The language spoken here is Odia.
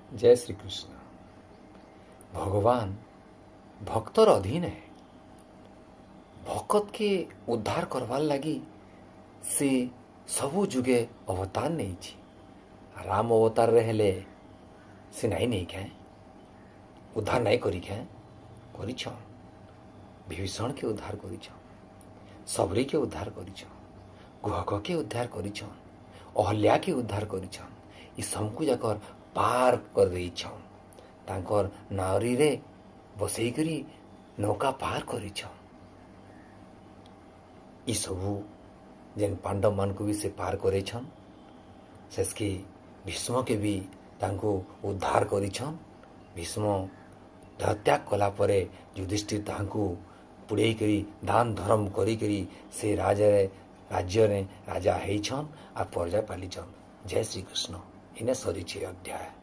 ଜୟ ଶ୍ରୀକୃଷ୍ଣ। ଭଗବାନ ଭକ୍ତର ଅଧୀନ ହେ। ଭକତକେ ଉଦ୍ଧାର କରବାର୍ ଲାଗି ସେ ସବୁ ଯୁଗେ ଅବତାର ନେଇଛି। ରାମ ଅବତାରରେ ହେଲେ ସେ ନାଇଁ ନେଇଖାଏ, ଉଦ୍ଧାର ନାଇଁ କରିଖାଏ, କରିଛନ୍। ବିଭୀଷଣକେ ଉଦ୍ଧାର କରିଛନ୍, ସବରୀକେ ଉଦ୍ଧାର କରିଛନ୍, ଗୁହକକେ ଉଦ୍ଧାର କରିଛନ୍, ଅହଲ୍ୟାକେ ଉଦ୍ଧାର କରିଛନ୍। ଇ ସମକୁ ଯାକର ପାର କରିଦେଇଛନ୍। ତାଙ୍କର ନାଉରୀରେ ବସେଇକରି ନୌକା ପାର କରିଛନ୍। ଇ ସବୁ ଯେନ୍ ପାଣ୍ଡବମାନଙ୍କୁ ବି ସେ ପାର କରେଇଛନ୍, ଶେଷକି ଭୀଷ୍ମକେ ବି ତାଙ୍କୁ ଉଦ୍ଧାର କରିଛନ୍। ଭୀଷ୍ମ ଦେହତ୍ୟାଗ କଲା ପରେ ଯୁଧିଷ୍ଠିର ତାହାଙ୍କୁ ପୁଡ଼େଇକରି ଦାନ ଧର୍ମ କରିକରି ସେ ରାଜ୍ୟରେ ରାଜା ହେଇଛନ୍ ଆଉ ପ୍ରଜା ପାଲିଛନ୍। ଜୟ ଶ୍ରୀକୃଷ୍ଣ। ଇନେ ସରିଛି ଅଧ୍ୟାୟ।